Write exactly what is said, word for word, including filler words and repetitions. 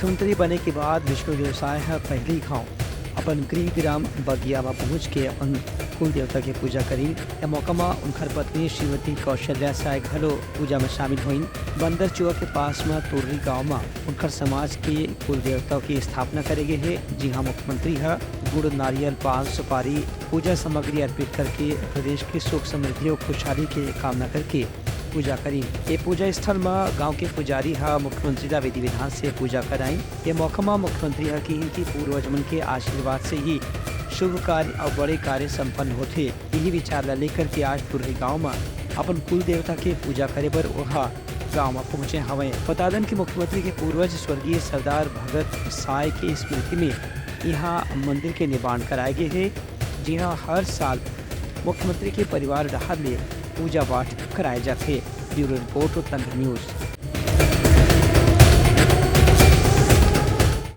मुख्यमंत्री बने के बाद विष्णुदेव साय ह पहिली घांव अपन गृह ग्राम बगिया म पहुंच के अपन कुल देवता के पूजा करिन। ए मौका म उनकर पत्नी श्रीमती कौशल्या साय घलो पूजा म शामिल होइन। बंदरचुआ के पास म तुर्री गांव म उनकर समाज के कुल देवता के स्थापना करे गे हे, जिहां मुख्यमंत्री ह गुड़, नारियल, पान, सुपारी, पूजा सामग्री अर्पित करके प्रदेश के सुख समृद्धि अउ खुशहाली के कामना करके पूजा करिन। ए पूजा स्थल म गांव के पुजारी ह मुख्यमंत्री ला विधि विधान से पूजा कराइन। ए मौका म मुख्यमंत्री ह किहिन कि पूर्वज मन के आशीर्वाद से ही शुभ कार्य अउ बड़े कार्य संपन्न होथे। यही विचार ला लेकर के आज तुर्री गांव म अपन कुल देवता के पूजा करे बर ओहा गांव म पहुंचे हवय। बता दन कि मुख्यमंत्री के पूर्वज स्वर्गीय सरदार भगत साय के स्मृति में इहां मंदिर के निर्माण कराए गे हे, जिहां हर साल मुख्यमंत्री के परिवार डहार ले पूजा पाठ कराए जाथे। Bureau report, Uttarakhand news.